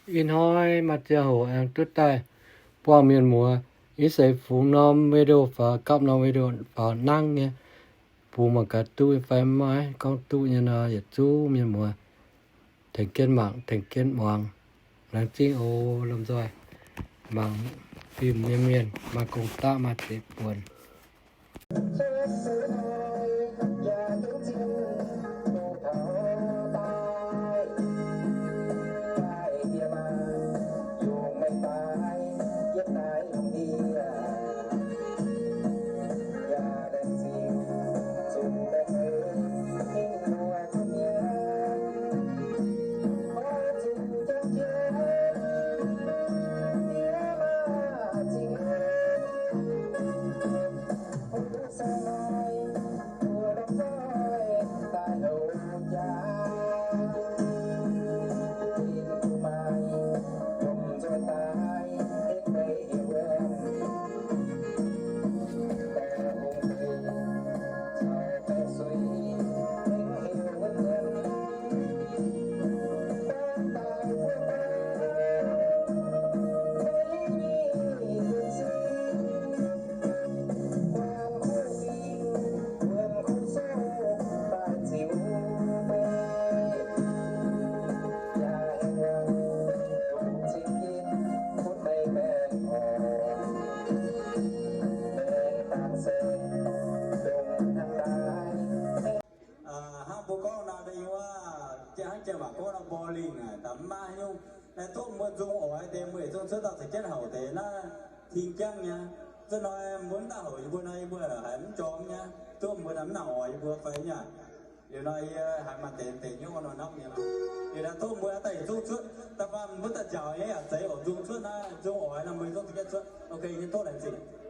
Ih hnoi maaih ziangh hoc aengx duqv daaih buangh mienh muoz, yie seix fungx norm video faaux, gapv norm video faaux nangv nyei, bungx mangc gaax duqv fai maiv. Gorngv duqv nyei nor, yietc zungv mienh muoz tengx jienv mangc, tengx jienv muangx. Laengz zingh oc. Lomh nzoih mangc fim nyei mienh, maaih gong-daqv maaih deix buonc. Hnangv mbuo gorngv nor, hnangv jiex waac gorngv nor, bowling naaic, da'maaih nyungc. Naaiv tov mbuo nzung oix deix, mbuo yietc zungv cuotv dauh za'jienv houc deix naaiv, ting jangv nyei. Zinh hnoi mbuo mv daaih houc yie mbuo nor, yie mbuo haiz mv jorm nyei. Tov mbuo naaiv mv nangc oix yie mbuo fai nyei. Liuz nor yie haiz maaih deix deix nyungc nor hnamv nyei lorqc. Liuz naaiv tov mbuo daaih yietc zungv cuotv, da'faanh mbuo daaih njaaux nyei yaac zeiz oc, nzung cuotv naaiv, nzung oix nor mbuo yietc zungv za'jienv cuotv. Ok, yie tov laengz zingh.